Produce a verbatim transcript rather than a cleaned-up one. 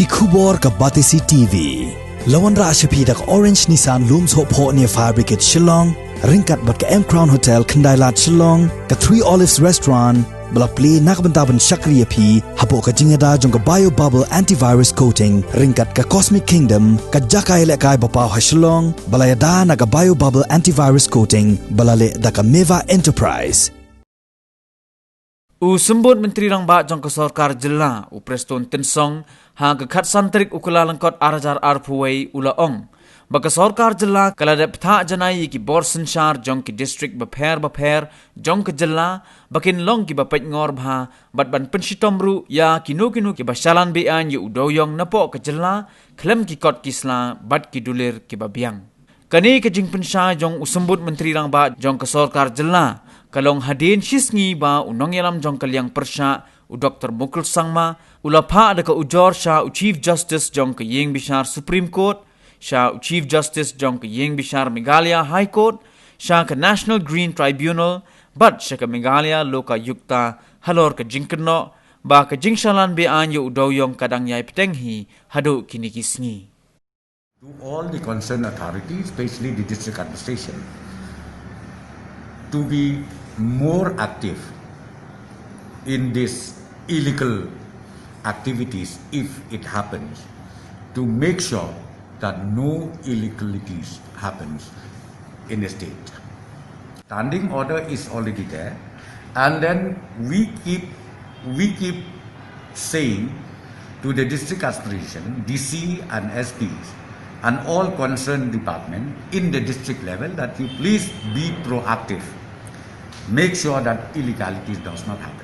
Ki khubor ka Batesi T V. La wanrah sha phi da ka Orange Nissan Lum Sohphoh near Fire Brigade Shillong, ryngkat bad ka M Crown Hotel Khyndailad Shillong, ka Three Olives Restaurant, ba la plie na ka bynta ban shakri ïa phi hapoh ka jingïada jong ka Bio Bubble Antivirus Coating, ryngkat ka Cosmic Kingdom, ka jaka ïalehkai ba paw ha Shillong, ba la ïada na ka Bio Bubble Antivirus Coating, ba la leh da ka Meva Enterprise. U Symbud Myntri Rangbah jong ka Sorkar Jylla, u Prestone Tynsong, ha ka khatsan tarik u Kyllalyngkot ar hajar arphew wei u la ong ba ka Sorkar Jylla ka la dep bthah janai ïa ki bor synshar jong ki district bapher bapher jong ka jylla ba kin long kiba peitngor bha bad ban pynshitom ruh ïa kino kino kiba shalan be-aiñ ïa u dewïong napoh ka jylla khlem ki kot ki sla bad ki dulir kiba biang. Kane ka jingpynshai jong u Symbud Myntri Rangbah jong ka Sorkar Jylla ka long hadien shisngi ba u nongïalam jong ka liang pyrshah, u Doktor Mukul Sangma, u la phah da ka ujor sha u Chief Justice jong ka Ïing Bishar Supreme Court, sha u Chief Justice jong ka Ïing Bishar Meghalaya High Court, sha ka National Green Tribunal, bad sha ka Meghalaya Lokayukta halor ka jingkynnoh ba ka jingshalan be-aiñ ïa u dewïong ka dang ïai bteng hi haduh kine ki sngi. To all the concerned authorities, especially the district administration, to be more active in these illegal activities if it happens, to make sure that no illegalities happens in the state. Standing order is already there, and then we keep we keep saying to the district administration, D C and S Ps, and all concerned department in the district level that you please be proactive. Make sure that illegality does not happen.